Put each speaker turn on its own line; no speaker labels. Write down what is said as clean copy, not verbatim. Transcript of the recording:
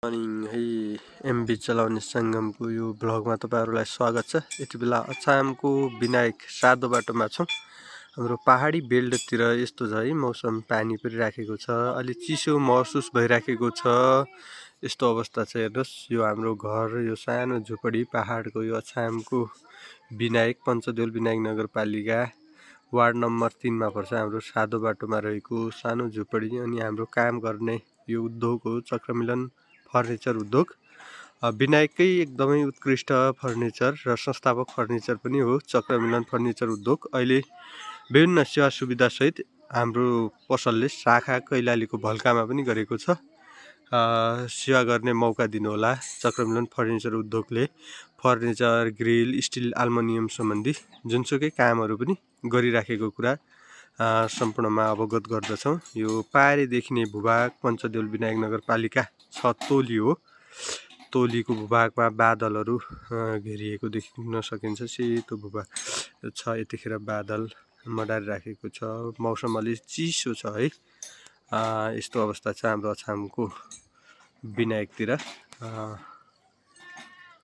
Morning है MB चलाउने सङ्गमको यो भ्लगमा तपाईहरुलाई स्वागत छ। यति बेला अछामको विनायक सादो बाटोमा छौं। हाम्रो पहाडी बेल्टतिर यस्तो छ है मौसम, पानी परिराखेको छ, अलि चिसो महसुस भइराखेको छ। यस्तो अवस्था छ। हेर्नुस्, यो हाम्रो घर, यो सानो झुपडी पहाडको यो अछामको विनायक पञ्चदेउल विनायक नगरपालिका वार्ड नम्बर 3 मा पर्छ। हाम्रो सादो बाटोमा रहेको सानो झुपडी। अनि हाम्रो काम गर्ने यो उद्योग हो चक्रमिलन फर्निचर उद्योग। विनायककै एकदमै उत्कृष्ट फर्निचर र संस्थापक फर्निचर पनि हो चक्रमिलन फर्निचर उद्योग। अहिले विभिन्न सेवा सुविधा सहित हाम्रो पसलले शाखा कैलालीको भल्कामा पनि गरेको छ। सेवा गर्ने मौका दिनुहोला। चक्रमिलन फर्निचर उद्योगले फर्निचर, ग्रिल, स्टिल, एल्युमिनियम सम्बन्धी जुनसुकै कामहरू पनि गरिराखेको कुरा सम्पूर्णमा अवगत गर्दछौँ। यो पारे देखिने भूभाग पञ्चदेउल विनायक नगरपालिका 6 तोली हो। तोलीको भूभागमा बादलहरू घेरिएको देख्न सकिन्छ। सेतो भूभाग छ। यतिखेर बादल मडारिराखेको छ। मौसम अलि चिसो छ है। यस्तो अवस्था छ हाम्रो अछामको विनायकतिर।